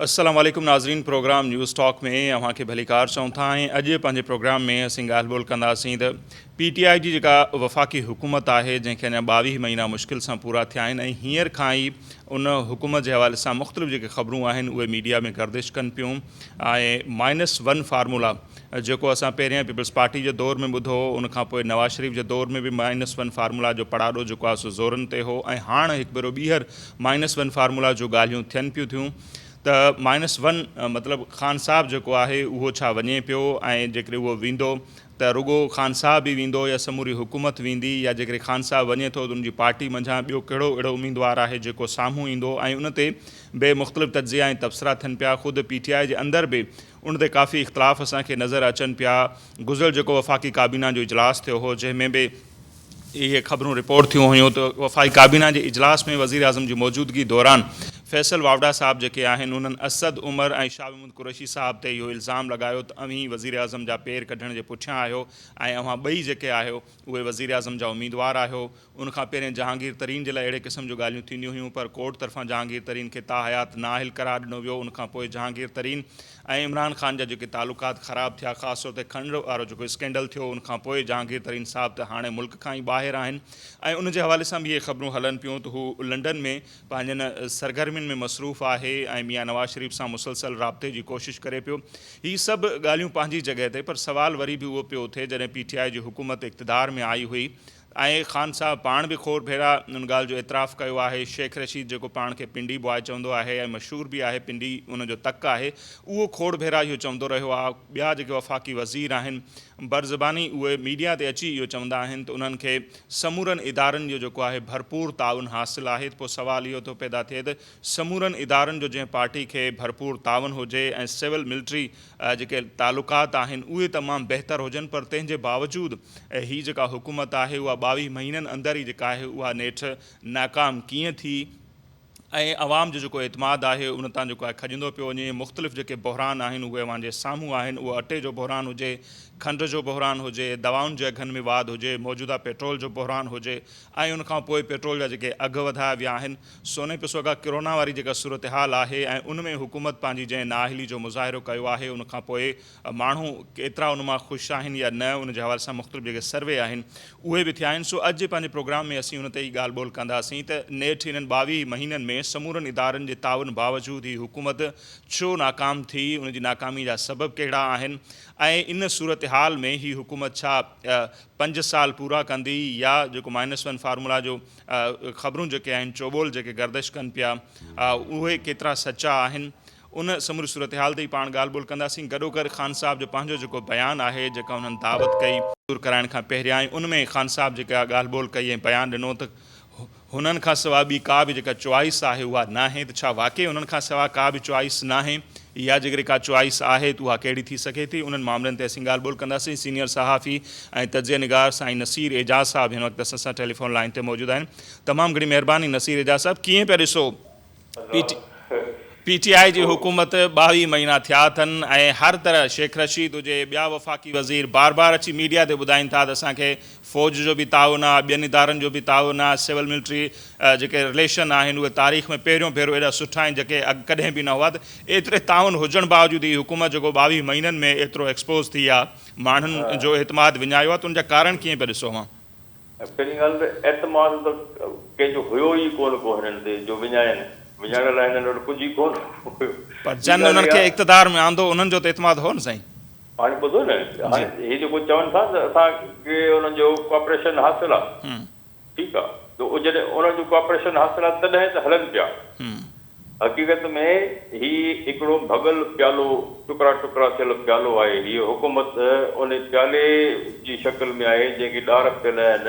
السلام عليڪم ناظرين پروگرام نيوز ٽاڪ ۾ اوهان کي ڀليڪار چئون ٿا ۽ اڄ پنهنجي پروگرام ۾ اسين ڳالهه ٻولهه ڪنداسين ته پي ٽي آء جي جيڪا وفاقي حڪومت آهي جنهن کي اڃا 22 مهينا مشڪل سان پورا ٿيا آهن ۽ هينئر کان ئي ان حڪومت جي حوالي سان مختلف جيڪي خبرون آهن اهي ميڊيا ۾ گردش ڪن پيون ۽ مائنس ون فارمولا جيڪو اسان پهريان پيپلز پارٽي جي دور ۾ ٻڌو هو ان کان پوء نواز شريف جي دور ۾ به مائنس ون فارمولا جو پڙاڏو جيڪو آهي سو زورن تي هو ۽ هاڻ هڪ ڀيرو ٻيهر مائنس ون فارمولا جو ڳالهيون ٿين پيون ٿيون ته مائنس ون مطلب خان صاحب جيڪو آهي اهو ڇا وڃي پيو ۽ جيڪڏهن اهو ويندو ته رڳو خان صاحب ئي ويندو يا سموري حڪومت ويندي يا جيڪڏهن خان صاحب وڃي ٿو ته ان جي پارٽي منجهان ٻيو ڪهڙو اهڙو اميدوار آهي جيڪو سامهون ايندو ۽ ان تي به مختلف تجزيا ۽ تبصرا ٿين پيا خود پي ٽي آء جي اندر به ان تي ڪافي اختلاف اسان کي نظر اچن پيا. گذريل جيڪو وفاقي ڪابينا جو اجلاس ٿيو هو جنهن ۾ به اهي خبرون رپورٽ ٿيون هيون ته وفاقي ڪابينا جي اجلاس ۾ وزيراعظم جي موجودگي دوران فيصل واوڊا صاحب جيڪي آهن انهن اسد عمر ۽ شاهه محمود قريشي صاحب تي اهو الزام لڳايو ته اوهين وزيراعظم جا پير ڪڍڻ جي پٺيان آهيو ۽ اوهان ٻئي جيڪي آهيو اهي وزيراعظم جا اميدوار آهيو. ان کان پهرين جهانگير ترين جي لاء اهڙي قسم جون ڳالهيون ٿينديون هيون پر ڪورٽ طرفان جهانگير ترين کي تاحيات نااهل قرار ڏنو ويو ان کان پوء جهانگير ترين ۽ عمران خان جا جيڪي تعلقات خراب ٿيا خاص طور تي کنڊ وارو جيڪو اسڪينڊل ٿيو ان کان پوء جهانگير ترين صاحب ته هاڻي ملڪ کان ئي ٻاهر آهن ۽ ان جي حوالي سان به اهي خبرون هلن پيون ته هو لنڊن ۾ پنهنجن سرگرمين ۾ مصروف آهي ۽ ميان نواز شريف سان مسلسل رابطي جي ڪوشش ڪري پيو هي سڀ ڳالهيون پنهنجي جڳهه تي پر سوال وري به اهو پيو اٿي جڏهن پي ٽي آء جي حڪومت اقتدار ۾ آئي هئي ۽ خان صاحب پاڻ به کوڙ ڀيرا ان ڳالهه جو اعتراف ڪيو آهي. شيخ رشيد جيڪو پاڻ کي پنڊي بواء چوندو آهي ۽ مشهور به آهي پنڊي ان جو تڪ آهي اهو کوڙ ڀيرا اهو چوندو رهيو آهي. ٻيا جيڪي وفاقي وزير آهن برزباني اهي ميڊيا تي اچي اهو چوندا آهن ته انهن کي سمورن ادارن جو جيڪو آهي ڀرپور تعاون حاصل آهي ته پوء سوال اهو ٿو پيدا ٿئي ته سمورن ادارن جو جنهن پارٽي کي ڀرپور تعاون هجي ۽ سول ملٽري جيڪي تعلقات آهن اهي تمام بهتر هجن پر تنهن جي باوجود هي جيڪا حڪومت آهي اها 22 مهينن اندر ئي جيڪا آهي اها نيٺ ناڪام ڪيئن ٿي ۽ عوام جو جيڪو اعتماد آهي ان تان جيڪو آهي کڄندو پيو وڃي مختلف جيڪي بحران آهن اهي اوهان جي سامهون آهن اهو اٽي جو بحران هجي کنڊ جو بحران هجي دوائن جي اگهن ۾ واڌ هجي موجوده پيٽرول جو بحران هجي ۽ ان کان پوء پيٽرول جا جيڪي اگهه وڌايا ويا آهن سوني پسوگا ڪرونا واري جيڪا صورتحال آهي ۽ ان ۾ حڪومت پنهنجي جنهن نااهلي جو مظاهرو ڪيو آهي ان کان پوء ماڻهو ڪيترا ان مان خوش آهن يا نه ان جي حوالي سان مختلف جيڪي سروي آهن اهي به ٿيا آهن سو اڄ جي پنهنجي پروگرام ۾ اسين ان تي ئي ڳالهه ٻولهه ڪنداسين ته نيٺ انهن 22 مهينن ۾ سمورن ادارن جي تعاون باوجود هي حڪومت ڇو ناڪام ٿي ان جي ناڪامي جا سبب ڪهڙا آهن ۽ ان صورتحال ۾ هي حڪومت ڇا پنج سال پورا ڪندي يا جيڪو مائنس ون فارمولا جو خبرون جيڪي آهن چوٻول جيڪي گردش ڪن پيا اهي ڪيترا سچا آهن ان سموري صورتحال تي ئي پاڻ ڳالهه ٻولهه ڪنداسين گڏوگڏ خان صاحب جو پنهنجو جيڪو بيان آهي جيڪا انهن دعوت ڪئي منظور ڪرائڻ کان پهريان ان ۾ خان صاحب جيڪا ڳالهه ٻولهه ڪئي ۽ بيان ڏنو ته هنن کان سواء ٻي ڪا به جيڪا چوائس آهي اها ناهي ته ڇا واقعي انهن کان سواء ڪا به چوائس ناهي يا جيڪڏهن ڪا چوائس آهي ته اها ڪهڙي ٿي سگهي ٿي انهن معاملن تي اسين ڳالهه ٻولهه ڪنداسين سينيئر صحافي ۽ تجزيه نگار سائين نصير اعجاز صاحب هن وقت اسان سان ٽيليفون لائين تي موجود آهن تمام گهڻي مهرباني نصير اعجاز صاحب ڪيئن پيا ڏسو پي ٽي آء جي حڪومت 22 مهينا ٿيا اٿن ۽ هر طرح شيخ رشيد هجي ٻيا وفاقي وزير بار بار اچي ميڊيا تي ٻڌائين ٿا ته اسان کي فوج جو به تعاون آهي ٻين ادارن جو به تعاون آهي سول ملٽري جيڪي رليشن آهن اهي تاريخ ۾ پهريون ڀيرو ايڏا سٺا آهن جيڪي اڳ ڪڏهن به نه هئا ته ايتري تعاون هجڻ باوجود هي حڪومت جيڪو 22 مهينن ۾ ايترو ايڪسپوز ٿي آهي ماڻهن جو اعتماد وڃايو آهي ته ان جا ڪارڻ ڪيئن پيا ڏسو اوهان؟ پهرين ڳالهه ته اعتماد ته ڪنهن جو هيو ئي ڪونه ڪو هنن تي جو وڃائين، وڃائڻ لاء هنن وٽ ڪجهه ئي ڪونه هيو. پر جن انهن کي اقتدار ۾ آندو انهن جو ته اعتماد هو نه سائين. هاڻي ٻڌو نه هاڻي هي جيڪو چون ٿا ته اسان کي انهن جو ڪوآپريشن حاصل آ ٺيڪ آ ته جڏهن انهن جو ڪوآپريشن حاصل آ تڏهن ته هلن پيا. حقيقت ۾ هي هڪڙو ڀڳل پيالو، ٽڪرا ٽڪرا ٿيل پيالو آهي. هيء حڪومت ان پيالي جي شڪل ۾ آهي، جنهن کي ڏار پيل آهن.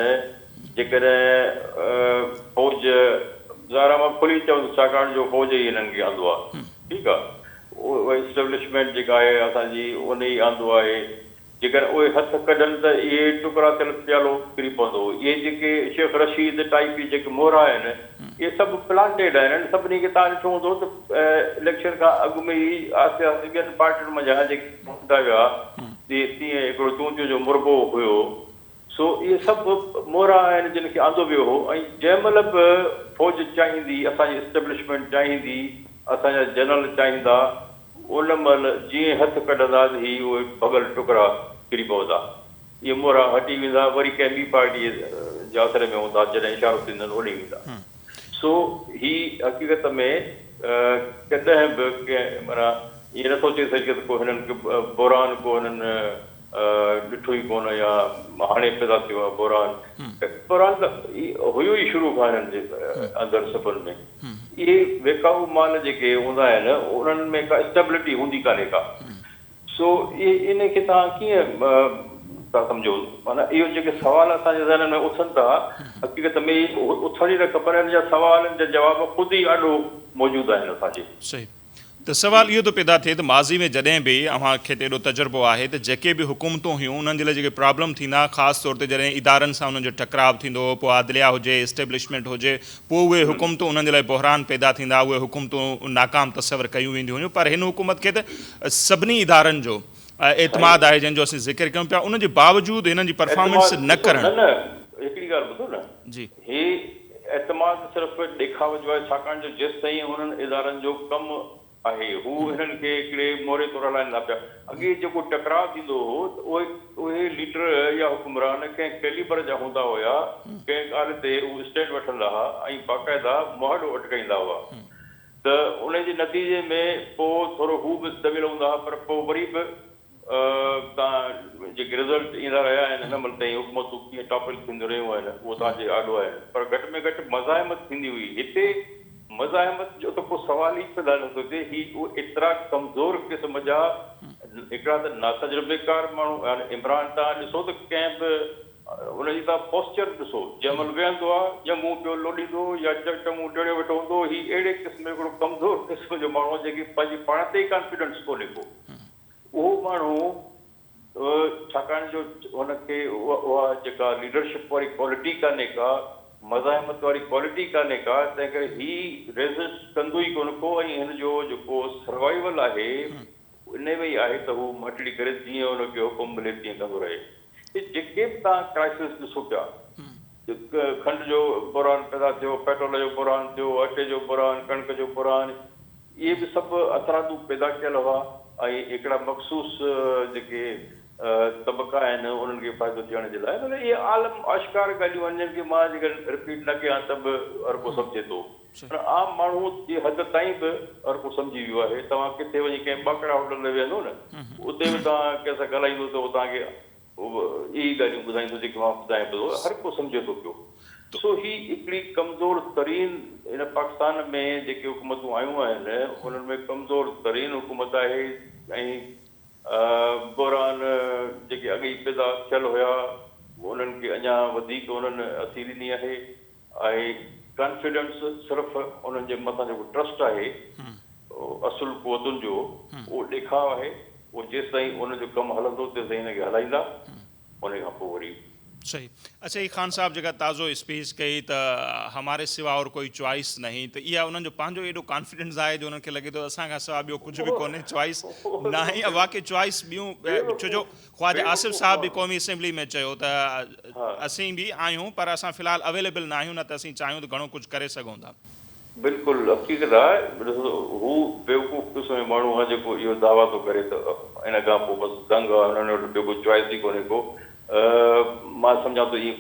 جيڪڏهن فوج، ظاهر آهي مان کلي چوندس ڇاڪاڻ جو فوج ئي هنن کي آندو آهي، ٺيڪ آهي، اسٽيبلشمينٽ جيڪا آهي اسان جي ان ئي آندو آهي. جيڪڏهن اهي هٿ ڪڍن ته اهي ٽڪرا ٿيل پيالو ڪري پوندو. اهي جيڪي شيخ رشيد ٽائيپ جيڪي مهرا آهن، اهي سڀ پلانٽيڊ آهن. انهن سڀني کي توهان ڏٺو هوندو ته اليڪشن کان اڳ ۾ ئي آهستي آهستي ٻين پارٽين منجهان جيڪي ڦٽا ويا، تيئن هڪڙو چونچو جو مربو هيو. سو اهي سڀ مهرا آهن جن کي آندو ويو هو ۽ جنهن مهل به فوج چاهيندي، اسان جي اسٽيبلشمينٽ چاهيندي اسان جا جنرل چاهيندا ان مهل جيئن هٿ ڪڍندا ته هي اهي ڀڳل ٽڪرا ڪري پوندا. اهي مهرا هٽي ويندا وري ڪنهن ٻي پارٽيء جي آسري ۾ هوندا جڏهن اشارو ٿيندن اوڏي ويندا. سو هي حقيقت ۾ ڪڏهن به ڪنهن معنيٰ ائين نٿو چئي سگهجي ته ڪو هنن کي بحران ڪو هنن ڏٺو ئي ڪونه يا هاڻي پيدا ٿيو آهي بحران. بحران ته هيو ئي شروع کان هنن جي اندر صفن ۾. اهي ويڪائو مال جيڪي هوندا آهن انهن ۾ ڪا اسٽيبلٽي هوندي ڪانهي ڪا. سو اهي ان کي توهان ڪيئن ٿا سمجهو؟ معنيٰ اهو جيڪي سوال اسان جي ذهنن ۾ اٿن ٿا حقيقت ۾ اهي اٿڻ ئي نه کپن ان جا سوال ان جا جواب خود ئي آڏو موجود آهن اسان جي. صحيح ته سوال اهو ٿو پيدا ٿئي ته ماضي ۾ جڏهن به اوهان کي ته ايڏو تجربو آهي ته جيڪي به حڪومتون هيون انهن جي لاء جيڪي پرابلم ٿيندا خاص طور تي جڏهن ادارن سان انهن جو ٽڪراء ٿيندو هو پوء عدليه هجي اسٽيبلشمينٽ هجي پوء اهي حڪومتون انهن جي لاء بحران پيدا ٿيندا اهي حڪومتون ناڪام تصور ڪيون وينديون هيون پر هن حڪومت کي ته سڀني ادارن جو اعتماد آهي جنهن جو اسين ذڪر ڪيون پيا ان جي باوجود هنن جي پرفارمنس اعتماد نه ڏسو ڪرڻ. نه نه هڪڙي ڳالهه ٻڌو نه جي. هي اعتماد صرف ڏيکاء جو آهي ڇاڪاڻ جو جيستائين انهن ادارن جو ڪم آهي هو هنن کي هڪڙي مهري طور هلائين ٿا پيا اڳي جيڪو ٽڪراء ٿيندو هو ته اهي اهي ليڊر يا حڪمران ڪنهن ڪيليبر جا هوندا هيا ڪنهن ڳالهه تي هو اسٽينڊ وٺندا ها ۽ باقاعده مهاڏو اٽڪائيندا هئا ته ان جي نتيجي ۾ پوء ٿورو هو به دٻيل هوندا ها پر پوء وري به تان جيڪي رزلٽ ايندا رهيا آهن هن مهل تائين حڪومتون ڪيئن ٽاپل ٿينديون رهيون آهن اهو توهان جي آڏو آهن پر گهٽ ۾ گهٽ مزاحمت ٿيندي هئي هتي مزاحمت جو ته ڪو سوال ئي پيدا نٿو ٿئي هي اهي ايترا ڪمزور قسم جا هڪڙا ته ناتجربيڪار ماڻهو يعني عمران توهان ڏسو ته ڪنهن به ان جي توهان پوسچر ڏسو جنهن مهل ويهندو آهي ڄنگهون پيو لوڏيندو يا ٽنگون ٽيڙيو ويٺو هوندو هي اهڙي قسم جو هڪڙو ڪمزور قسم جو ماڻهو آهي جنهن کي پنهنجي پاڻ تي ئي ڪانفيڊنس ڪونهي ڪو اهو ماڻهو ڇاڪاڻ جو هن کي اها جيڪا ليڊرشپ واري ڪوالٽي ڪانهي ڪا، مزاحمت واري ڪوالٽي ڪانهي ڪا، تنهن ڪري هي ريزسٽ ڪندو ئي ڪونه ڪو ۽ هن جو جيڪو سروائيول آهي انهي ۾ ئي آهي ته هو مهٽڙي ڪري جيئن هن کي حڪم ملي تيئن ڪندو رهي. هي جيڪي به توهان ڪرائسز ڏسو پيا، کنڊ جو بحران پيدا ٿيو، پيٽرول جو بحران ٿيو، اٽي جو بحران، ڪڻڪ جو بحران، اهي به سڀ هٿرادو پيدا ڪيل هئا ۽ هڪڙا مخصوص جيڪي طبقا آهن انهن کي فائدو ڏيڻ جي لاء مطلب اهي عالم آشڪار ڳالهيون آهن جن کي مان جيڪڏهن رپيٽ نه ڪيان ته به هر ڪو سمجهي ٿو پر عام ماڻهو جي حد تائين به هر ڪو سمجهي ويو آهي توهان ڪٿي وڃي ڪنهن ٻاڪڙا هوٽل تي ويهندو نه اتي به توهان ڪنهن سان ڳالهائيندو ته هو توهان کي هو به اهي ئي ڳالهيون ٻڌائيندو جيڪي مان ٻڌايان پيو. هر ڪو سمجهي ٿو پيو. سو هي هڪڙي ڪمزور ترين هن پاڪستان ۾ جيڪي حڪومتون آيون آهن انهن ۾ ڪمزور ترين حڪومت آهي ۽ بحران جيڪي اڳ ئي پيدا ٿيل هيا انهن کي اڃا وڌيڪ انهن هٿي ڏني آهي ۽ ڪانفيڊنس صرف انهن جي مٿان جيڪو ٽرسٽ آهي اصل قوتن جو اهو ڏيکاء آهي اهو جيستائين ان جو ڪم هلندو تيستائين هن کي هلائيندا ان کان پوء وري. صحيح اڇا هي خان صاحب جيڪا تازو اسپيچ ڪئي ته هماري سوا اور ڪوئي چوائس نهين ته اها انهن جو پنهنجو ايڏو ڪانفيڊنس آهي جو انهن کي لڳي ٿو اسان کان سوا ٻيو ڪجهه به ڪونهي چوائس ناهي واقعي چوائس ٻيون ڇو جو خواجه آصف صاحب به قومي اسيمبلي ۾ چيو ته اسين به آهيون پر اسان في الحال اويليبل نه آهيون نه ته اسين چاهيون ته گهڻو ڪجهه ڪري سگهون ٿا. بلڪل حقيقت آهي ڏسو هو بيوقوف قسم جو ماڻهو آهي جيڪو اهو دعويٰ ٿو ڪري ته ان کان پوء بس دنگ آهي هنن وٽ ٻيو ڪو چوائس ئي ڪونهي ڪو مان سمجهان ٿو اهي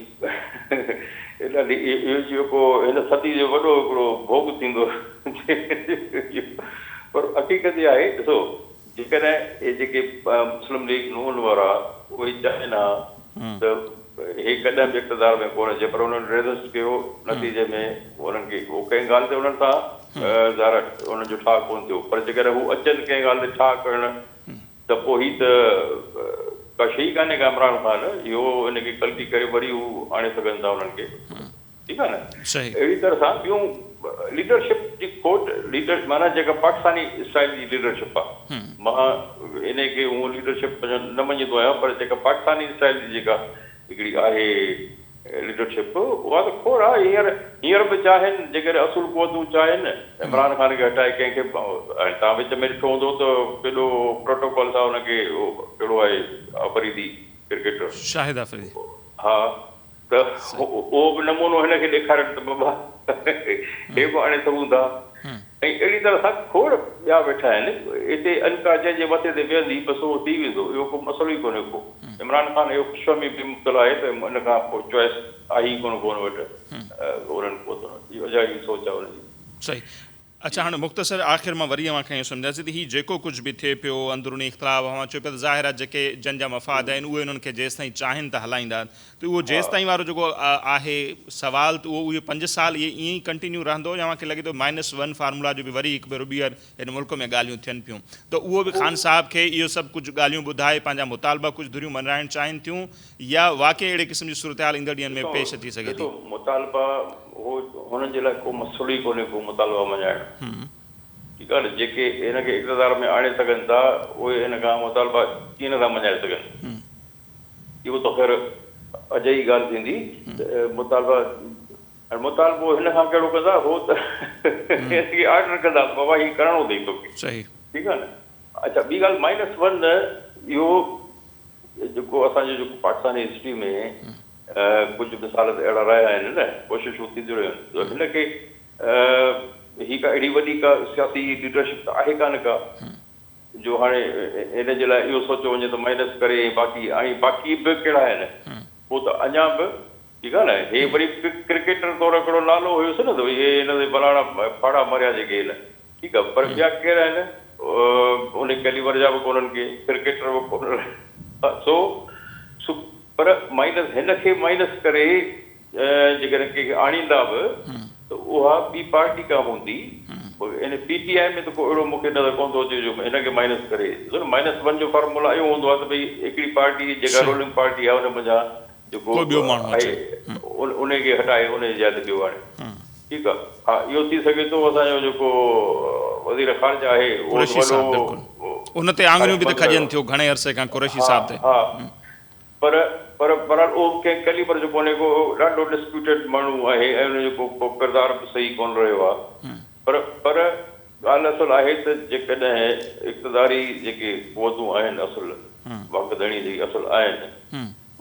ڏاڍي اهو جيڪو هن صدي جو وڏو هڪڙو ڀوڳ ٿيندو پر حقيقت اها آهي ڏسو جيڪڏهن اهي جيڪي مسلم ليگ نون وارا اهي چاهين ها ته هي ڪڏهن به اقتدار ۾ ڪونه اچي پر انهن ريزسٽ ڪيو نتيجي ۾ انهن کي هو ڪنهن ڳالهه تي انهن سان ظاهر آهي انهن جو ٺاهه ڪونه ٿيو پر جيڪڏهن هو اچن ڪنهن ڳالهه تي ٺاهه ڪرڻ ته پوء هي ته ڪا شيء ئي ڪانهي ڪا عمران خان اهو ان کي ڪلٽي ڪري وري هو آڻي سگهن ٿا انهن کي ٺيڪ آهي نه اهڙي طرح سان ٻيون ليڊرشپ جي کوٽ ليڊر معنيٰ جيڪا پاڪستاني اسٽائل جي ليڊرشپ آهي مان انهي کي هونء ليڊرشپ نه مڃيندو آهيان پر جيڪا پاڪستاني اسٽائل جي جيڪا هڪڙي آهي ليڊرشپ اها ته کوڙ آهي هينئر هينئر به چاهين جيڪڏهن اصل قوتون چاهين عمران خان کي هٽائي ڪنهن کي هاڻي توهان وچ ۾ ڏٺو هوندو ته ڪيڏو پروٽوڪول سان ان کي ڪهڙو آهي آفريدي ڪرڪيٽر شاهد آفريدي ها. ته اهو به نمونو هن کي ڏيکارين ته بابا هي به آڻي سگهون ٿا ۽ اهڙي طرح سان کوڙ ٻيا ويٺا آهن هتي عنقا جنهن جي مٿي تي ويهندي بس اهو ٿي ويندو اهو ڪو مسئلو ئي ڪونهي ڪو عمران خان اهو خوشفهمي ۾ مبتلا آهي ته ان کان پوء چوائس آهي ئي ڪونه ڪو ان وٽ انهن قوتن وٽ اهو اجائي سوچ آهي انهن جي. صحيح اڇا هاڻي مختصر آخر مان وري اوهان کان اهو سمجهنداسين ته هي جيڪو ڪجهه به ٿئي پيو اندروني اختلاف اوهان چئو پيا ته ظاهر آهي جيڪي جن جا مفاد آهن اهي انهن کي جيستائين چاهين ته هلائيندا ته اهو جيستائين وارو جيڪو آهي سوال ته اهو اهي پنج سال اهي ائين ئي ڪنٽينيو رهندو يا اوهان کي لڳي ٿو مائنس ون فارمولا جو به وري هڪ ڀيرو ٻيهر هن ملڪ ۾ ڳالهيون ٿين پيون ته اهو به خان صاحب کي اهو سڀ ڪجهه ڳالهيون ٻڌائي پنهنجا مطالبا ڪجهه ڌريون مڃرائڻ چاهين ٿيون يا واقعي اهڙي قسم جي صورتحال ايندڙ ڏينهن ۾ پيش اچي سگهي ٿي؟ ڏسو مطالبا هو هنن جي لاء ڪو مسئلو ئي ڪونهي ڪو مطالبا مڃائڻ ٺيڪ آهي نه جيڪي هن کي اقتدار ۾ آڻي سگهن ٿا اهي هن کان مطالبا ڪيئن نٿا مڃائي سگهن اهو ته خير اجائي ڳالهه ٿيندي ته مطالبا هاڻي مطالبو هن کان ڪهڙو ڪندا هو ته هن کي آرڊر ڪندا ته بابا هي ڪرڻو اٿئي توکي ٺيڪ آهي نه اڇا ٻي ڳالهه مائنس ون اهو جيڪو اسان جو جيڪو پاڪستاني هسٽري ۾ ڪجهه مثال ته اهڙا رهيا آهن نه ڪوششون ٿينديون رهيون آهن ته هن کي هي ڪا اهڙي وڏي ڪا سياسي ليڊرشپ ته آهي ڪانه ڪا جو هاڻي هن جي لاء اهو سوچيو وڃي ته مائنس ڪري ۽ باقي ۽ باقي به ڪهڙا آهن پوء ته اڃا به ٺيڪ آهي نه هي وري ڪرڪيٽر طور هڪڙو نالو هيس نه ته ڀئي هي هن تي فلاڻا ڦاڙها مريا جيڪي هن ٺيڪ آهي پر ٻيا ڪير آهن ان ڪيليبر جا به ڪونهن ڪي ڪرڪيٽر به ڪونهن سو سو پر مائنس هن کي مائنس ڪري جيڪڏهن ڪنهن کي آڻيندا به ته اها ٻي پارٽي ڪا هوندي ان پي ٽي آء ۾ ته ڪو اهڙو مون کي نظر ڪونه ٿو اچي جو هن کي مائنس ڪري ڏسو نه مائنس ون جو فارمولا اهو هوندو آهي ته ڀئي هڪڙي پارٽي جيڪا رولنگ پارٽي آهي ان منجهان جيڪو ڪو ٻيو ماڻهو آهي انهي کي هٽائي انهي جي جاء تي ٻيو آڻي ٺيڪ آ ها اهو ٿي سگهي ٿو اسان جو جيڪو وزير خارجه آهي اهو ته قريشي صاحب وڏو بلڪل ان تي آڱريون به ته خواهشمند کڄن رهيو ٿيو گهڻي عرصي کان قريشي ها صاحب تي. ها پر پر بهرحال اهو به ڪنهن ڪليبر جو ڪونهي ڪو ڏاڍو ڊسپيوٽيڊ ماڻهو آهي ۽ ان جو ڪو ڪو ڪردار به صحيح ڪونه رهيو آ پر پر ڳالهه اصل آهي ته جيڪڏهن اقتداري جيڪي قوتون آهن اصل واڳ ڌڻي جيڪي اصل آهن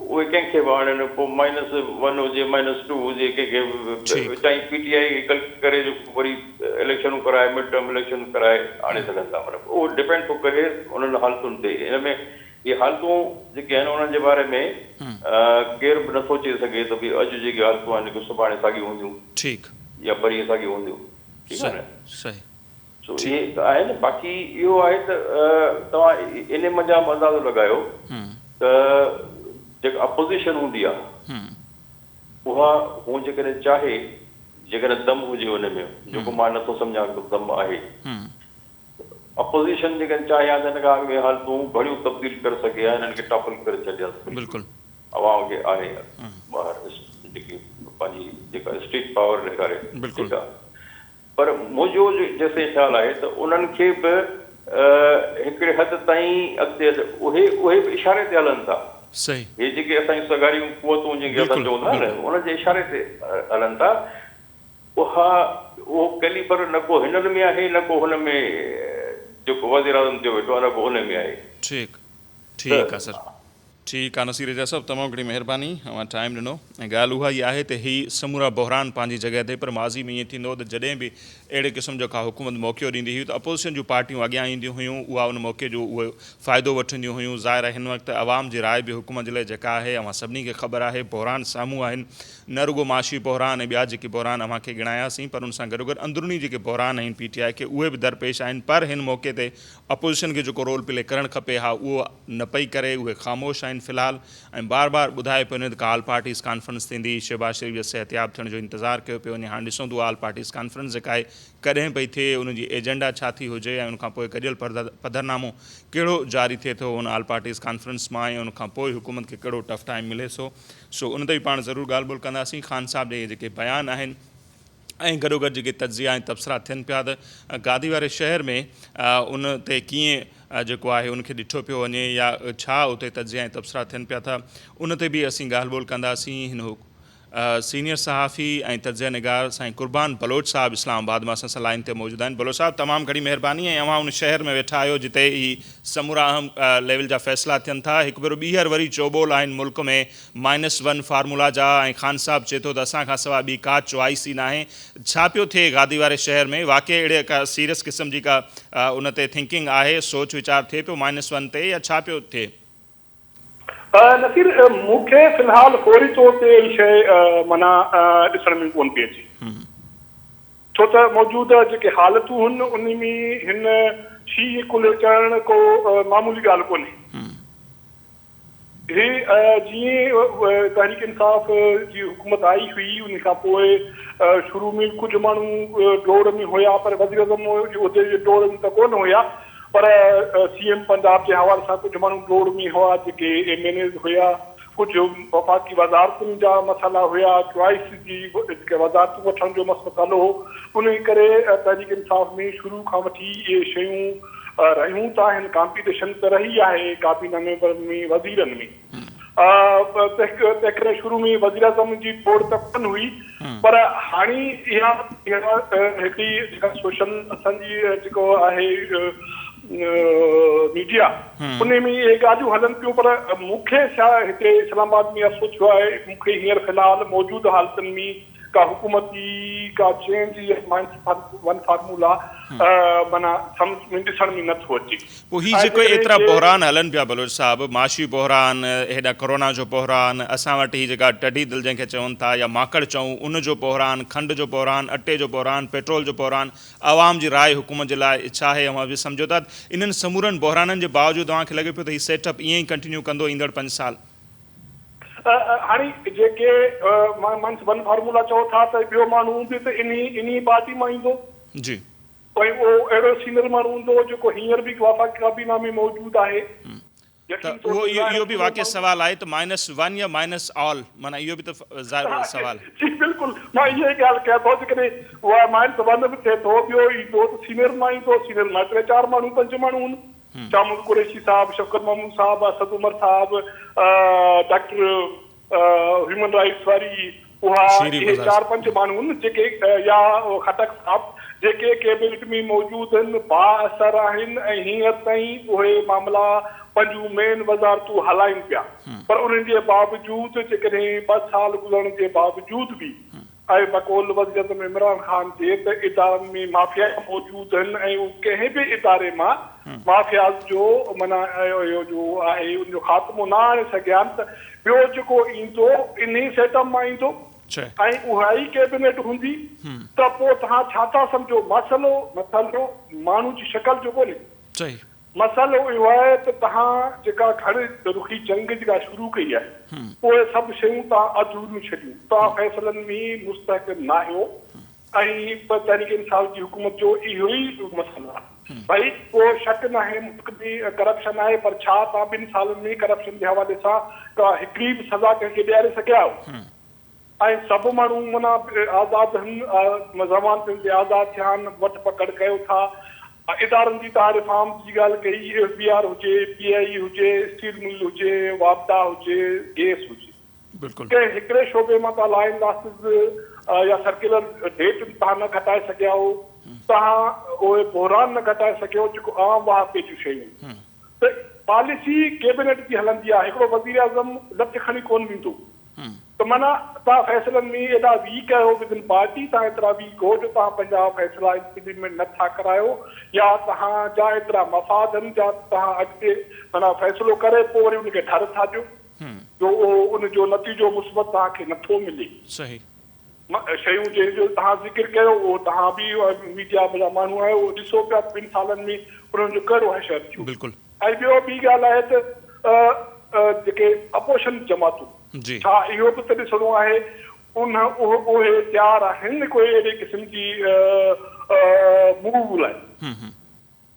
اهي ڪنهن کي به آڻين پوء مائنس ون هجي مائنس ٽو هجي ڪنهن کي به وچان پي ٽي آء کي ڪلڪ ڪري جو وري اليڪشنون ڪرائي مڊ ٽرم اليڪشن ڪرائي آڻي سگهن ٿا مطلب اهو ڊپينڊ ٿو ڪري انهن حالتن تي ان ۾ اهي حالتون جيڪي آهن انهن جي باري ۾ ڪير به نٿو چئي سگهي ته ڀئي اڄ جيڪي حالتون آهن سڀاڻي ساڳيون هونديون ٺيڪ يا پرينء ساڳيون هونديون ٺيڪ آهي نه صحيح سو اهي ته آهن باقي اهو آهي ته توهان انهي منجهان به اندازو لڳايو ته جيڪا اپوزيشن هوندي آهي اها هو جيڪڏهن چاهي جيڪڏهن دم هجي ان ۾ جيڪو مان نٿو سمجهان ته دم آهي اپوزيشن جيڪڏهن چاهي ها ته هن کان اڳ ۾ حالتون گهڻيون تبديل ڪري سگهي ها هنن کي ٽاپل ڪري ڇڏي ها بلڪل عوام کي آڻي ٻاهر جيڪي پنهنجي جيڪا اسٽريٽ پاور ڏيکاري ٺيڪ آهي پر منهنجو جيستائين خيال آهي ته انهن کي به هڪڙي حد تائين اڳتي اهي اهي به اشاري تي هلن ٿا. صحيح. هي جيڪي اسان جون سگهاريون قوتون جن کي اسان بلڪل چئون ٿا نه بلڪل. انهن جي اشاري تي هلن ٿا. اها اهو ڪيليبر نه ڪو هنن ۾ آهي نه ڪو هن ۾ جيڪو وزيراعظم ٿيو ويٺو آهي نه ڪو ان ۾ آهي. ٺيڪ ته ٺيڪ آ سر. ٺيڪ آ نصير اعجاز صاحب تمام گهڻي مهرباني اوهان ٽائيم ڏنو ۽ ڳالهه اها ئي آهي ته هي سمورا بحران پنهنجي جڳهه تي پر ماضي ۾ ائين ٿيندو هو ته جڏهن به اهڙي قسم جو ڪا حڪومت موقعو ڏيندي هئي ته اپوزيشن جون پارٽيون اڳيان اينديون هيون اها ان موقعي جو اهو فائدو وٺنديون هيون ظاهر آهي هن وقت عوام جي راء به حڪومت جي لاء جيڪا آهي اوهان سڀني کي خبر آهي بحران سامهون آهن نه رڳو معاشي بحران ۽ ٻيا جيڪي بحران اوهان کي ڳڻاياسين پر ان سان گڏوگڏ اندروني جيڪي بحران آهن پي ٽي آء کي اهي به درپيش آهن پر هن موقعي تي اپوزيشن کي جيڪو رول پلي ڪرڻ کپي ها اهو نه پئي ڪري، اهي خاموش آهن في الحال ۽ بار بار ٻڌايو پيو وڃي ته ڪا آل پارٽيز ڪانفرنس ٿيندي، شهباز شريف جي صحتياب ٿيڻ جو انتظار ڪيو پيو وڃي، هاڻ ڏسون ته اها آل پارٽيز ڪانفرنس جيڪا آهي ڪڏهن پئي ٿئي، ان جي ايجنڊا ڇا ٿي هجي ۽ ان کان پوء گڏيل پڌرنامو ڪهڙو جاري ٿئي ٿو ان آل پارٽيز ڪانفرنس مان ۽ ان کان پوء حڪومت کي ڪهڙو ٽف ٽائيم ملي ٿو سو ان تي به پاڻ ضرور ڳالهه ٻولهه ڪنداسين، خان صاحب جا اهي جيڪي بيان آهن. ۽ گڏوگڏ جيڪي تجزيا ۽ تبصرا ٿين پيا ته گادي واري شهر ۾ ان تي ڪيئن جيڪو آهي ان کي ڏٺو پيو وڃي يا ڇا اتي تجزيا ۽ تبصرا ٿين پيا ٿا ان تي به اسين ڳالهه ٻولهه ڪنداسين هن سينيئر صحافي ۽ تجزيه نگار سائين قربان بلوچ صاحب اسلام آباد مان اسان سان لائين تي موجود آهن. بلوچ صاحب تمام گهڻي مهرباني ۽ اوهان ان شهر ۾ ويٺا آهيو جتي هي سمورا اهم ليول جا فيصلا ٿين ٿا. هڪ ڀيرو ٻيهر وري چوٻول آهن ملڪ ۾ مائنس ون فارمولا جا ۽ خان صاحب چئي ٿو ته اسان کان سواء ٻي ڪا چوائس ئي ناهي. ڇا پيو ٿئي گادي واري شهر ۾ واقعي اهڙي ڪا سيريس قسم جي ڪا ان تي ٿنڪنگ آهي سوچ ويچار ٿئي پيو مائنس ون تي يا ڇا پيو ٿئي؟ نصير، مون کي في الحال فوري طور تي اهڙي شيء معنيٰ ڏسڻ ۾ ڪونه پئي اچي. ڇو ته موجوده جيڪي حالتون هن انهي ۾ هن شينهن ڪلهي چڙهڻ ڪو معمولي ڳالهه ڪونهي. هي جيئن تحريڪ انصاف جي حڪومت آئي هئي انهي کان پوء شروع ۾ ڪجهه ماڻهو ڊوڙ ۾ هيا پر وزيراعظم جي عهدي جي ڊوڙ ۾ ته ڪونه هيا پر سي ايم پنجاب جي حوالي سان ڪجهه ماڻهو ڊوڙ ۾ هئا جيڪي ايم اين ايز هيا، ڪجهه وفاقي وزارتن جا مسئلا هيا، چوائس جي جيڪي وزارتون وٺڻ جو مسئلو هو، انهي ڪري تحريڪ انصاف ۾ شروع کان وٺي اهي شيون رهيون ته آهن، ڪامپيٽيشن ته رهي آهي ڪابينا ميمبرن ۾ وزيرن ۾. تنهنڪري شروع ۾ وزيراعظم جي ڊوڙ ته ڪونه هئي پر هاڻي اها اها هڪڙي جيڪا سوشل اسان جي جيڪو آهي ميڊيا ان ۾ اهي ڳالهيون هلن پيون پر مون کي هتي اسلام آباد ۾ عرصو ٿيو آهي مون کي هينئر في الحال موجوده حالتن ۾ ڪا حڪومتي ڪا چينج يا مائنس ون فارمولا معنيٰ سمجهه ۾ ڏسڻ ۾ نه ٿو اچي. پوء هي ۽ جيڪو جيڪڏهن ايترا ڪي. بحران هلن پيا بلوچ صاحب، معاشي بحران، هيڏانهن ڪورونا جو بحران، اسان وٽ هي جيڪا ٽڍي دل جنهن کي چون ٿا يا ماڪڙ چئون ان جو بحران، کنڊ جو بحران، اٽي جو بحران، پيٽرول جو بحران، عوام جي راء حڪومت جي لاء ڇا آهي اوهان به سمجهو ٿا ته انهن سمورن بحرانن جي باوجود اوهان کي لڳي پيو ته هي سيٽ اپ ائين ئي ڪنٽينيو ڪندو ايندڙ پنج سال؟ هاڻي جيڪي مائنس ون فارمولا چئو ٿا ته ٻيو ماڻهو به ته انهي انهي پارٽي مان ايندو. جي. ۽ اهو اهڙو سينئر ماڻهو هوندو جيڪو هينئر به وفاقي ڪابينا ۾ موجود آهي. ته يقيني طور اهو تي ظاهر اهو به ٿيندو واقعي ماڻهو. سوال آهي ته مائنس ون يا مائنس آل معنيٰ اهو به ته ظاهر سوال. جي بلڪل مان اها ئي ڳالهه ڪيان ٿو جيڪڏهن اها مائنس ون به ٿئي ٿو ٻيو ايندو ته سينئر مان ايندو سينئر مان ٽي چار ماڻهو پنج ماڻهو آهن. شاهه محمود قريشي صاحب، شفقت محمود صاحب، اسد عمر صاحب، ڊاڪٽر هيومن رائيٽس واري اها شيري اهي مزار چار پنج ماڻهو آهن جيڪي يا خٽڪ صاحب جيڪي ڪيبنٽ ۾ موجود آهن بااثر آهن ۽ هينئر تائين اهي معاملا پنهنجون مين وزارتون هلائين پيا پر انهن جي باوجود جيڪڏهن ٻه سال گذرڻ جي باوجود به ۽ بقول وزيراعظم عمران خان جي ته ادارن ۾ مافيا موجود آهن ۽ هو ڪنهن به اداري مان مافياز جو معنيٰ اهو جو آهي ان جو خاتمو نه آڻي سگهيا آهن ته ٻيو جيڪو ايندو انهي سيٽ اپ مان ايندو ۽ اها ئي ڪيبنيٽ هوندي ته پوء توهان ڇا ٿا سمجهو مسئلو مسئلو ماڻهو جي شڪل جو ڪونهي. مسئلو اهو آهي ته توهان جيڪا گهڻ رخي جنگ جيڪا شروع ڪئي آهي اهي سڀ شيون توهان اڌوريون ڇڏيون، توهان فيصلن ۾ مستحڪم ناهيو ۽ تحريڪ انصاف جي حڪومت جو اهو ئي مسئلو آهي. ڀئي ڪو شڪ ناهي ملڪ ۾ ڪرپشن آهي پر ڇا توهان ٻن سالن ۾ ڪرپشن جي حوالي سان ڪا هڪڙي به سزا ڪنهن کي ڏياري سگهيا آهيو؟ ۽ سڀ ماڻهو معنيٰ آزاد هن ضمانتن تي آزاد ٿيا آهن، وٺ پڪڙ ڪيو ٿا. ادارن جي توهان ريفارمز جي ڳالهه ڪئي، ايف بي آر هجي، پي آء اي هجي، اسٽيل مل هجي، واپڊا هجي، گيس هجي. ڪنهن هڪڙي شعبي مان توهان لائن لاسز يا سرڪيولر ڊيٽ توهان نه گهٽائي سگهيا آهيو، توهان اهي بحران نه گهٽائي سگهيو جيڪو عام واهپي جون شيون آهن. ته پاليسي ڪيبنيٽ جي هلندي آهي، هڪڙو وزيراعظم لٺ کڻي ڪونه ويندو. ته معنيٰ توهان فيصلن ۾ ايڏا ويڪ آهيو ود ان پارٽي توهان ايترا ويڪ هو جو توهان پنهنجا فيصلا امپليمينٽ نه ٿا ڪرايو يا توهان جا ايترا مفاد آهن جا توهان اڳتي معنيٰ فيصلو ڪري پوء وري ان کي ڍر ٿا ڏيو جو اهو ان جو نتيجو مثبت توهان کي نه ٿو ملي. شيون جنهن جو توهان ذڪر ڪيو اهو توهان به ميڊيا جا ماڻهو آهيو اهو ڏسو پيا ته ٻن سالن ۾ انهن جو ڪهڙو حشر ٿيو. ۽ ٻيو ٻي ڳالهه آهي ته جيڪي اپوزيشن جماعتون ڇا اهو به ته ڏسڻو آهي ان اهي تيار آهن ڪوئي اهڙي قسم جي موو لاء.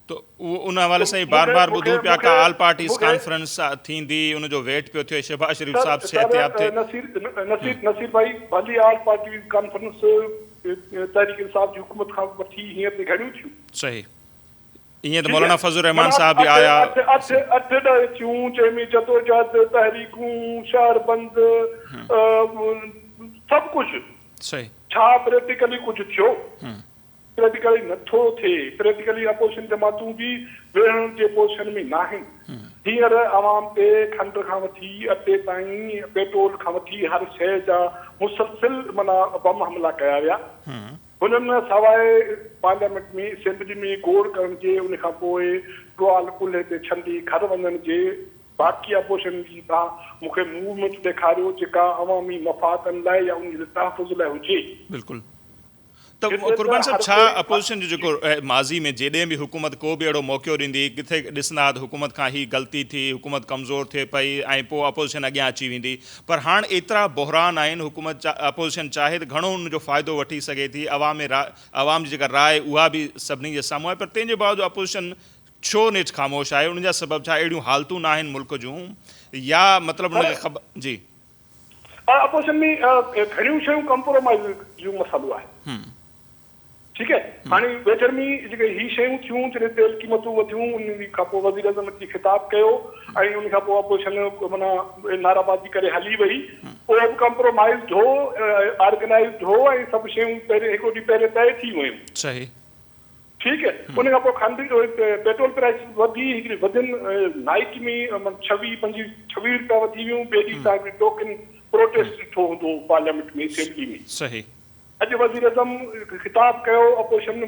ته اهو ان حوالي سان ئي بار بار ٻڌون پيا ڪا آل پارٽيز ڪانفرنس ٿيندي ان جو ويٽ پيو ٿئي شهباز شريف صاحب صحتياب ٿئي. نصير نصير نصير ڀائي ڀلي all parties conference Tehreek Insaf جي حڪومت کان وٺي هينئر تائين گهڻيون ٿيون. صحيح ائين ته مولانا فضل الرحمان صاحب به آيا. اٺ اٺ اٺ ڏهه ٿيون جنهن ۾ جدوجهد، تحريڪون، شهر بند، سڀ ڪجهه. صحيح. ڇا پريڪٽيڪلي ڪجهه ٿيو؟ پريڪٽيڪلي نه ٿو ٿئي. پريڪٽيڪلي اپوزيشن جماعتون به وڙهڻ جي پوزيشن ۾ ناهن. هينئر عوام تي کنڊ کان وٺي اٽي تائين، پيٽرول کان وٺي هر شيء جا مسلسل معنيٰ بم حملا ڪيا ويا. هنن سواء پارليامينٽ ۾ اسيمبلي ۾ گوڙ ڪرڻ جي ان کان پوء ٽوال ڪلهي تي ڇنڊي گهر وڃڻ جي باقي اپوزيشن جي توهان مون کي موومينٽ ڏيکاريو جيڪا عوامي مفادن لاء يا ان جي تحفظ لاء هجي. بلڪل ته قربان صاحب ڇا اپوزيشن جو جيڪو ماضي ۾ جيڏهن به حڪومت ڪو به اهڙو موقعو ڏيندي ڪٿي ڏسندا ها ته حڪومت کان هي غلطي ٿي حڪومت ڪمزور ٿئي پئي ۽ پوء اپوزيشن اڳيان اچي ويندي پر هاڻ ايترا بحران آهن حڪومت اپوزيشن چاهي ته گهڻو ان جو فائدو وٺي سگهي ٿي عوام ۾ عوام جي جيڪا راء اها به سڀني جي سامهون آهي پر تنهن جي باوجود اپوزيشن ڇو نيٺ خاموش آهي ان جا سبب ڇا اهڙيون حالتون ناهن ملڪ جون يا مطلب ان کي خبر جي. اپوزيشن ۾ گهڻيون شيون ڪمپرومائيز جو مسئلو آهي ٺيڪ آهي هاڻي ويجهڙ ۾ جيڪي هي شيون ٿيون جڏهن تيل قيمتون وڌيون ان کان پوء وزيراعظم اچي خطاب ڪيو ۽ ان کان پوء اپوزيشن معنيٰ نعره بازي ڪري هلي وئي اهو به ڪمپرومائيزڊ هو آرگنائيزڊ هو ۽ سڀ شيون پهرين هڪڙو ڏينهن پهرين طئي ٿي ويون. صحيح. ٺيڪ ان کان پوء کنڊ پيٽرول پرائس وڌي هڪڙي وڌن نائيٽ ۾ ڇويهه پنجويهه ڇويهه روپيا وڌي ويون ٻئي ڏينهن تان هڪڙي ٽوڪن پروٽيسٽ ڏٺو هوندو پارليامينٽ ۾ اسيمبلي ۾. صحيح. اڄ وزيراعظم خطاب ڪيو اپوزيشن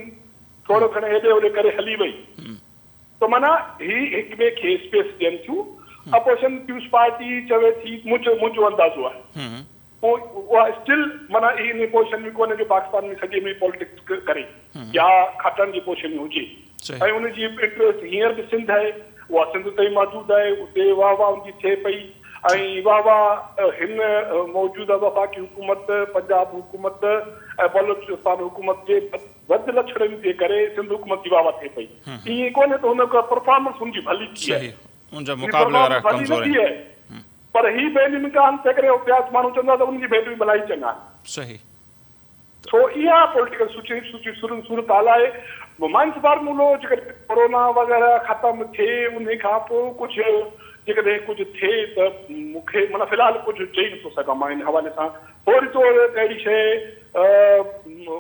ٿورو گهڻو هيڏي هوڏي ڪري هلي وئي ته معنيٰ هي هڪ ٻئي کي اسپيس ڏين ٿيون اپوزيشن پيپلز پارٽي چوي ٿي منهنجو منهنجو اندازو آهي پوء اها اسٽل معنيٰ هي انهي پوزيشن ۾ ڪونهي جو پاڪستان ۾ سڄي ۾ پاليٽڪس ڪري يا کٽڻ جي پوزيشن ۾ هجي ۽ ان جي انٽريسٽ هينئر به سنڌ آهي اها سنڌ تائين محدود آهي اتي واهه واهه ان جي ٿئي پئي ۽ واهه واهه هن موجوده وفاقي حڪومت پنجاب حڪومت ۽ بلوچستان حڪومت جي بد لڇڻين جي ڪري سنڌ حڪومت جي واهه واهه ٿئي پئي ائين ڪونهي ته هن پرفارمنس هن جي ڀلي ٿي آهي ان جا مقابلي وارا ڪمزور آهن. پر هي بين امڪان تنهن ڪري ٻيا ماڻهو چوندا ته انهن جي ڀيٽ ۾ ڀلائي چڱا آهن. صحيح. سو اها پوليٽيڪل سچوئيشن صورتحال آهي. مائنس فارمولو جيڪڏهن ڪورونا وغيره ختم ٿئي انهي کان پوء ڪجهه جيڪڏهن ڪجهه ٿئي ته مون کي معنيٰ في الحال ڪجهه چئي نٿو سگهان مان ان حوالي سان فوري طور اهڙي شيء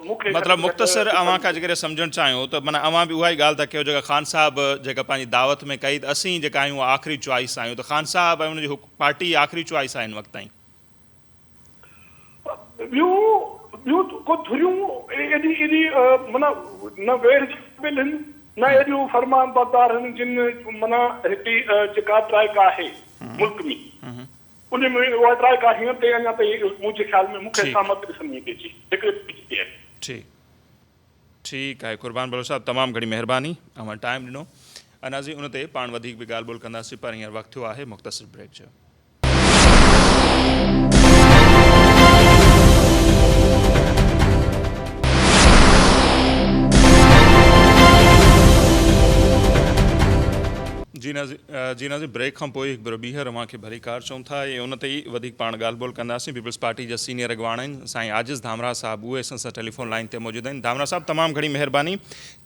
مون کي گهٽ مطلب ۾ گهٽ مختصر ڏسڻ اوهان کان جيڪڏهن سمجهڻ چاهيون ته معنيٰ اوهان به اها ئي ڳالهه ٿا ڪيو جيڪا خان صاحب جيڪا پنهنجي دعوت ۾ ڪئي ته اسين جيڪا آهيون اها آخري چوائس آهيون ته خان صاحب ۽ ان جي پارٽي آخري چوائس آهي هن وقت تائين. ٻيون ٻيون ڪو ڌريون ايڏي ايڏي معنيٰ نه ويڙهه جي قابل هن نه ايڏيون فرمانبردار هن جن معنيٰ هڪڙي جيڪا ٽرائيڪا آهي ملڪ ۾ ان ۾ اها ٽرائيڪا هينئر تائين اڃا تائين منهنجي خيال ۾ مون کي سهمت ڏسڻ ۾ ٿي اچي هڪڙي پيج تي آهي. ٺيڪ ٺيڪ آهي قربان بلوچ صاحب تمام گهڻي مهرباني اوهان ٽائيم ڏنو ناظرين ان تي پاڻ وڌيڪ به ڳالهه ٻولهه ڪنداسين پر هينئر وقت ٿيو آهي مختصر بريڪ جو. جي ناظرين بريڪ کان پوء هڪ ڀيرو ٻيهر اوهان کي ڀليڪار چئون ٿا ۽ ان تي ئي وڌيڪ پاڻ ڳالهه ٻولهه ڪنداسين پيپلز پارٽي جا سينيئر اڳواڻ آهن سائين عاجز ڌامراهه صاحب اهي اسان سان ٽيليفون لائين تي موجود آهن ڌامراهه صاحب تمام گهڻي مهرباني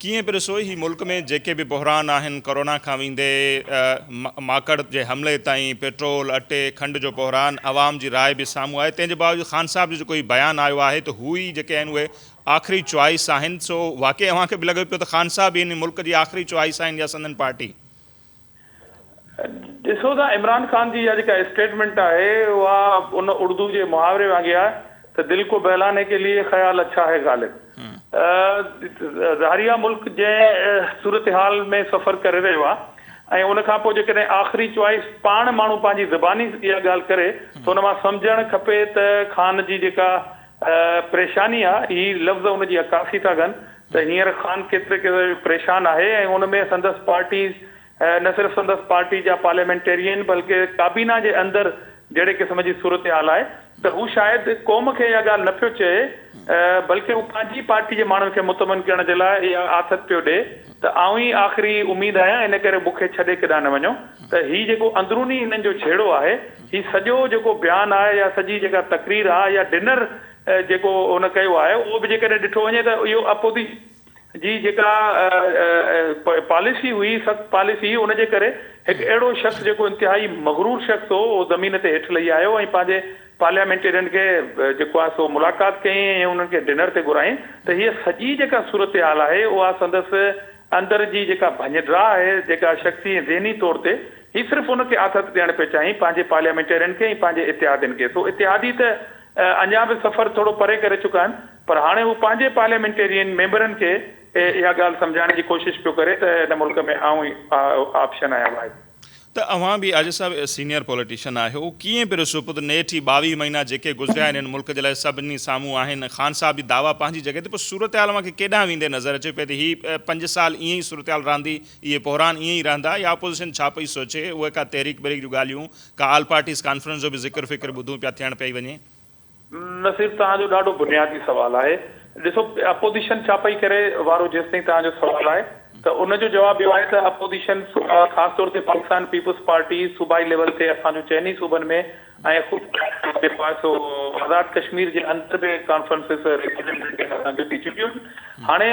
ڪيئن پيو ڏسو هي ملڪ ۾ جيڪي به بحران آهن ڪورونا کان ويندي ماڪڙ جي حملي تائين پيٽرول اٽي کنڊ جو بحران عوام جي راء به سامهون آهي تنهن جي باوجود خان صاحب جو جيڪو هي بيان آيو آهي ته هو ئي جيڪي آهن اهي آخري چوائس آهن سو واقعي اوهان کي به لڳي پيو ته خان صاحب ئي هن ملڪ جي آخري چوائس آهن يا سندن پارٽي؟ ڏسو ته عمران خان جي اها جيڪا اسٽيٽمينٽ آهي اها ان اردو جي محاوري وانگي آهي ته دل ڪو بهلاني ڪي ليي خيال اڇا هي غالب. ظاهري آهي ملڪ جنهن صورتحال ۾ سفر ڪري رهيو آهي ۽ ان کان پوء جيڪڏهن آخري چوائس پاڻ ماڻهو پنهنجي زباني اها ڳالهه ڪري ته ان مان سمجهڻ کپي ته خان جي جيڪا پريشاني آ، هي لفظ ان جي عڪاسي ٿا ڪن ته هينئر خان ڪيتري قدر پريشان آهي ۽ ان ۾ سندس پارٽي نه صرف سندس پارٽي جا پارليامينٽيرين بلڪه ڪابينا جي اندر جهڙي قسم جي صورتحال آهي ته هو شايد قوم کي اها ڳالهه نه پيو چئي بلڪه هو پنهنجي پارٽي جي ماڻهن کي مطمئن ڪرڻ جي لاء اها آٿت پيو ڏئي ته آئون ئي آخري اميد آهيان ان ڪري مون کي ڇڏي ڪيڏانهن نه وڃو ته هي جيڪو اندروني هنن جو جهيڙو آهي هي سڄو جيڪو بيان آهي يا سڄي جيڪا تقرير آهي يا ڊنر جيڪو هن ڪيو آهي اهو به جيڪڏهن ڏٺو وڃي ته اهو اپوزيشن جي جيڪا پاليسي هئي سخت پاليسي ان جي ڪري هڪ اهڙو شخص جيڪو انتهائي مغرور شخص هو اهو زمين تي هيٺ لهي آيو ۽ پنهنجي پارليامينٽيرين کي جيڪو آهي سو ملاقات ڪيائين ۽ انهن کي ڊنر تي گهرايائين ته هيء سڄي جيڪا صورتحال آهي اها سندس اندر جي جيڪا ڀڃ ڊاهه آهي جيڪا شخصي ۽ ذهني طور تي هي صرف ان کي آٿت ڏيڻ پئي چاهين پنهنجي پارليامينٽيرين کي ۽ پنهنجي اتحادين کي سو اتحادي ته اڃا به سفر ٿورو پري ڪري چڪا آهن پر هاڻي هو پنهنجي پارليامينٽيرين ميمبرن کي اها ڳالهه سمجهائڻ جي ڪوشش پيو ڪري ته هن ملڪ ۾ آئون ئي آپشن آهيان واحد. ته اوهان به عاجز صاحب سينيئر پوليٽيشن آهيو ڪيئن پيو ڏسو پوء ته نيٺ هي 22 مهينا جيڪي گذريا آهن هن ملڪ جي لاء سڀني سامهون آهن خان صاحب جي دعويٰ پنهنجي جڳهه تي پوء صورتحال اوهان کي ڪيڏانهن ويندي نظر اچي پئي ته هي پنج سال ائين ئي صورتحال رهندي اهي بحران ائين ئي رهندا يا اپوزيشن ڇا پئي سوچي اهي ڪا تحريڪ بريڪ جون ڳالهيون ڪا آل پارٽيز ڪانفرنس جو به ذڪر فڪر ٻڌون پيا ٿيڻ پئي وڃي. نصير توهان جو ڏاڍو بنيادي سوال آهي. ڏسو اپوزيشن ڇا پئي ڪري وارو جيستائين توهان جو سوال آهي ته ان جو جواب اهو آهي ته اپوزيشن خاص طور تي پاڪستان پيپلز پارٽي صوبائي ليول تي اسان جون چئني صوبن ۾ ۽ خود جيڪو آهي سو آزاد ڪشمير جي اندر به ڪانفرنسز ريپريزنٽيشن اسان جون ٿي چڪيون آهن. هاڻي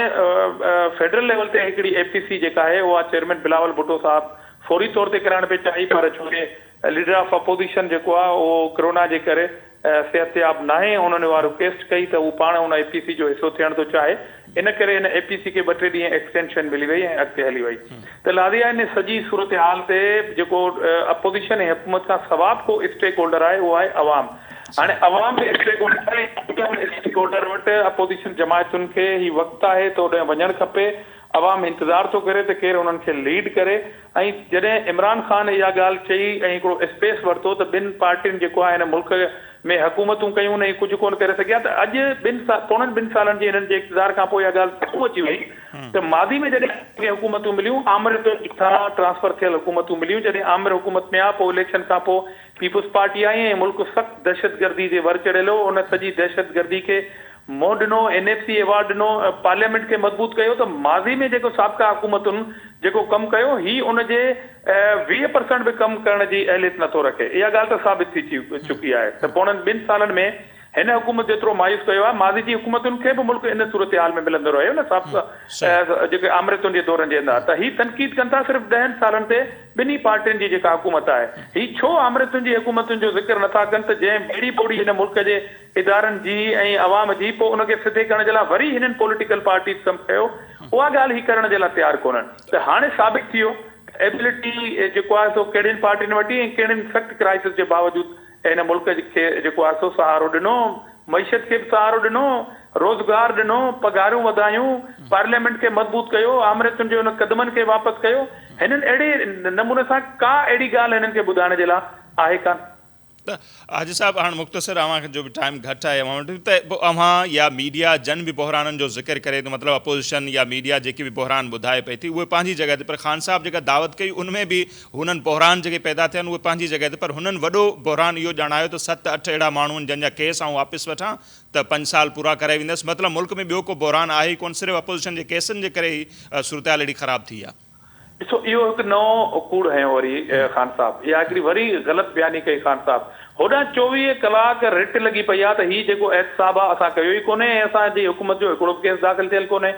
فيڊرل ليول تي هڪڙي اي پي سي جيڪا آهي اها چيئرمين بلاول ڀٽو صاحب فوري طور تي ڪرائڻ پئي چاهي پر ڇو جي ليڊر آف اپوزيشن جيڪو آهي اهو ڪرونا جي ڪري صحتياب ناهي انهن اها رڪويسٽ ڪئي ته هو پاڻ ان اي پي سي جو حصو ٿيڻ ٿو چاهي ان ڪري ان اي پي سي کي ٻه ٽي ڏينهن ايڪسٽينشن ملي وئي ۽ اڳتي هلي وئي ته لازي آهي ان سڄي صورتحال تي جيڪو اپوزيشن ۽ حڪومت کان سوا به ڪو اسٽيڪ هولڊر آهي اهو آهي عوام هاڻي عوام به اسٽيڪ هولڊر آهي ان اسٽيڪ هولڊر وٽ اپوزيشن جماعتن کي هي وقت آهي ته اوڏانهن وڃڻ کپي عوام انتظار ٿو ڪري ته ڪير انهن کي ليڊ ڪري ۽ جڏهن عمران خان اها ڳالهه چئي ۽ هڪڙو اسپيس ورتو ته ٻن پارٽين جيڪو آهي هن ملڪ ۾ حڪومتون ڪيون ۽ ڪجهه ڪونه ڪري سگهيا ته اڄ ٻن پوڻن ٻن سالن جي هنن جي اقتدار کان پوء اها ڳالهه سامهون اچي وئي ته ماضي ۾ جڏهن کي حڪومتون مليون آمريت سان ٽرانسفر ٿيل حڪومتون مليون جڏهن آمر حڪومت ۾ آ پوء اليڪشن کان پوء پيپلز پارٽي آئي ۽ ملڪ سخت دهشتگردي جي ور چڙهيل هو ان سڄي دهشتگردي کي منهن ڏنو، اين ايف سي ايوارڊ ڏنو، پارليامينٽ کي مضبوط ڪيو ته ماضي ۾ جيڪو سابقه حڪومتن جيڪو ڪم ڪيو هي ان جي 20 پرسنٽ به ڪم ڪرڻ جي اهليت نٿو رکي اها ڳالهه ته ثابت ٿي چڪي آهي ته پوڻن ٻن سالن ۾ هن حڪومت جيترو مايوس ڪيو آهي ماضي جي حڪومتن کي به ملڪ ان صورتحال ۾ ملندو رهيو نه سابقه جيڪي آمريتن جي دورن جي اندر ته هي تنقيد ڪن ٿا صرف ڏهن سالن تي ٻنهي پارٽين جي جيڪا حڪومت آهي هي ڇو آمريتن جي حڪومتن جو ذڪر نٿا ڪن ته جنهن ٻيڙي ٻوڙي هن ملڪ جي ادارن جي ۽ عوام جي پوء ان کي سڌي ڪرڻ جي لاء وري هنن پوليٽيڪل پارٽيز ڪم ڪيو اها ڳالهه هي ڪرڻ جي لاء تيار ڪونهن ته هاڻي ثابت ٿي ويو ته ايبلٽي جيڪو آهي سو ڪهڙين پارٽين وٽ ۽ ڪهڙين سخت ڪرائسس جي باوجود هن ملڪ کي جيڪو آهي سو سهارو ڏنو معيشت کي به سهارو ڏنو روزگار ڏنو پگهارون وڌايون پارليامينٽ کي مضبوط ڪيو آمريتن جي ان قدمن کي واپس ڪيو هنن اهڙي نموني سان ڪا اهڙي ڳالهه هنن کي ٻڌائڻ جي لاء آهي ڪانه. ته حاجي صاحب هاڻ مختصر اوهان جو به ٽائيم گهٽ آهي اوهان وٽ ته پوء اوهان يا ميڊيا جن به بحرانن جو ذڪر ڪري ٿو مطلب اپوزيشن يا ميڊيا جيڪي به بحران ٻڌائي پئي ٿي اهي پنهنجي جڳهه تي پر خان صاحب جيڪا دعوت ڪئي ان ۾ به هنن بحران جيڪي پيدا ٿيا آهن اهي پنهنجي جڳهه تي پر هنن وڏو بحران اهو ڄاڻايو ته ست اٺ اهڙا ماڻهو آهن جن جا ڪيس آئون واپس وٺان ته پنج سال پورا ڪرائي ويندس مطلب ملڪ ۾ ٻيو ڪو بحران آهي ئي ڪونه صرف اپوزيشن جي ڪيسن جي ڪري ئي صورتحال اهڙي خراب ٿي آهي. ڏسو اهو هڪ نئون ڪوڙ هنيو وري خان صاحب اها هڪڙي وري غلط بياني ڪئي خان صاحب هوڏانهن 24 ڪلاڪ رٽ لڳي پئي آهي ته هي جيڪو احتساب آهي اسان ڪيو ئي ڪونهي ۽ اسان جي حڪومت جو هڪڙو به ڪيس داخل ٿيل ڪونهي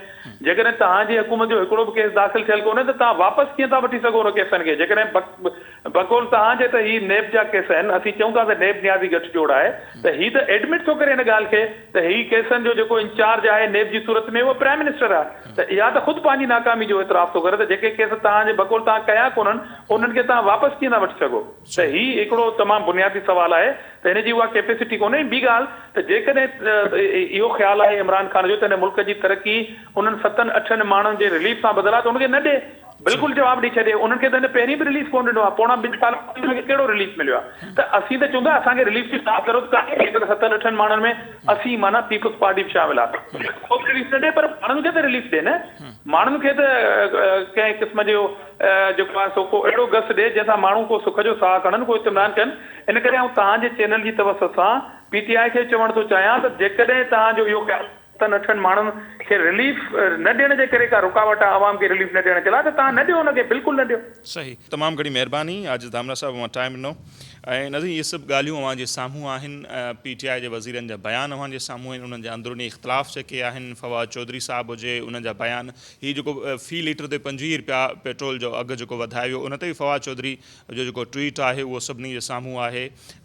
جيڪڏهن توهان جي حڪومت جو هڪڙو به ڪيس داخل ٿيل ڪونهي ته توهان واپس ڪيئن ٿا وٺي سگهو ان ڪيسن کي جيڪڏهن بقول توهان جي ته هي نيب جا ڪيس آهن اسين چئون ٿا ته نيب نيازي ڳٺ جوڙ آهي ته هي ته ايڊمٽ ٿو ڪري ان ڳالهه کي ته هي ڪيسن جو جيڪو انچارج آهي نيب جي صورت ۾ اهو پرائم منسٽر آهي. ته اها ته خود پنهنجي ناڪامي جو اعتراف ٿو ڪري ته جيڪي ڪيس توهان جي بقول توهان ڪيا ڪونهن انهن کي توهان واپس ڪيئن ٿا وٺي سگهو ته هي هڪڙو تمام بنيادي سوال آهي ته هن جي اها ڪيپيسٽي ڪونهي ۽ ٻي ڳالهه ته جيڪڏهن اهو خيال آهي عمران خان جو ته هن ملڪ جي ترقي انهن ستن اٺن ماڻهن جي رليف سان ٻڌل آهي ته ان کي نه ڏي بلڪل جواب ڏئي ڇڏي انهن کي ته هن پهرين به رليف ڪونه ڏنو آهي پوڻا ٻن سالن کان انهن کي ڪهڙو رليف مليو آهي ته اسين ته چئون ٿا اسان کي رليف جي ڪا ضرورت ڪانهي جيڪڏهن ستن اٺن ماڻهن ۾ اسين معنيٰ پيپلز پارٽي به شامل آهي ڪو به رليف نه ڏي پر ماڻهن کي ته رليف ڏي نه ماڻهن کي ته ڪنهن قسم جو جيڪو آهي سو ڪو اهڙو گس ڏي جنهن سان ماڻهو ڪو سک جو ساهه کڻن ڪو اطمينان ڪن ان ڪري آئون توهان جي چينل جي توسط سان پي ٽي آء کي چوڻ ٿو چاهيان ته جيڪڏهن توهان جو اهو خيال ستن اٺن ماڻهن کي رليف نه ڏيڻ جي ڪري ڪا رڪاوٽ آ عوام کي رليف نه ڏيڻ جي لاء ته توهان نه ڏيو ان کي بلڪل نه ڏيو. صحيح تمام گهڻي مهرباني عاجز ڌامرا صاحب اوهان ٽائيم ڏنو. ۽ ناظرين اهي سڀ ڳالهيون اوهان جي سامهون آهن، پي ٽي آء جي وزيرن جا بيان اوهان جي سامهون آهن، انهن جا اندروني اختلاف جيڪي آهن، فواد چوڌري صاحب هجي انهن جا بيان، هي جيڪو في ليٽر تي 25 رپيا پيٽرول جو اگهه جيڪو وڌايو ويو ان تي به فواد چوڌري جو جيڪو ٽوئيٽ آهي اهو سڀني جي سامهون آهي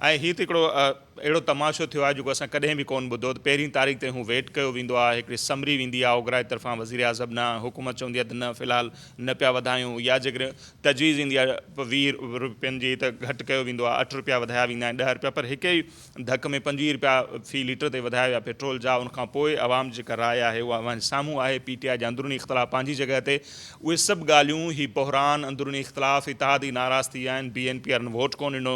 ۽ هي ته هڪڙو اهڙو تماشو ٿيو آهي جيڪو اسان ڪڏهن به ڪونه ٻڌو ته پهرين تاريخ تائين هو ويٽ ڪيو ويندو آهي، هڪڙي سمري ويندي آهي اوگرا جي طرفان وزيراعظم ڏانهن، حڪومت چوندي آهي ته نه في الحال نه پيا وڌايون يا جيڪڏهن تجويز ايندي آهي 20 روپين جي ته گهٽ ڪيو ويندو آهي، اٺ روپيا وڌايا ويندا آهن، 10 روپيا پر هڪ ئي ڌڪ ۾ 25 روپيا في ليٽر تي وڌايا ويا پيٽرول جا ان کان پوء عوام جي جيڪا راء آهي اها اوهان جي سامهون آهي، پي ٽي آء جا اندروني اختلاف پنهنجي جڳهه تي اهي سڀ ڳالهيون هي بحران اندروني اختلاف اتحادي ناراض ٿي ويا آهن، بي اين پي وارن ووٽ ڪونه ڏنو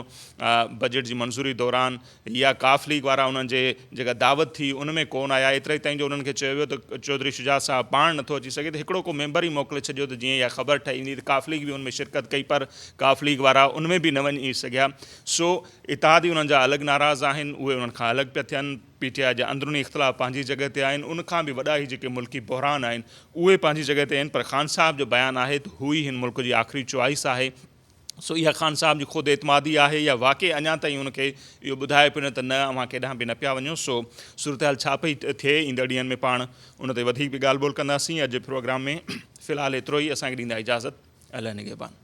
بجيٽ جي منظوري دوران يا قاف ليگ وارا انهن جي جيڪا دعوت ٿي ان ۾ ڪونه آيا ايتري تائين جو انهن کي چيو ويو ته چوڌري شجاعت صاحب پاڻ نٿو اچي سگهي ته هڪڙو ڪو ميمبر ئي موڪلي ڇڏيو ته جيئن اها خبر ٺهي ويندي ته قاف ليگ به ان ۾ شرڪت ڪئي پر قاف ليگ وارا ان ۾ به نه وڃي سگهيا سو اتحادي انهن جا الڳ ناراض آهن اهي انهن کان الڳ پيا ٿين پي ٽي آء جا اندروني اختلاف پنهنجي جڳهه تي آهن ان کان به وڏا هي جيڪي ملڪي بحران آهن اهي پنهنجي جڳهه تي آهن پر خان صاحب جو بيان آهي ته هو ئي هن ملڪ جي آخري چوائس آهي. سو اها خان صاحب جي خود اعتمادي آهي يا واقعي اڃا تائين ان کي اهو ٻڌايو پيو نه ته نه اوهان ڪيڏانهن به نه پيا وڃو سو صورتحال ڇا پئي ٿئي ايندڙ ڏينهن ۾ پاڻ ان تي وڌيڪ به ڳالهه ٻولهه ڪنداسين اڄ جي پروگرام ۾ في الحال ايترو ئي اسان کي ڏيندا اجازت الله نگهبان.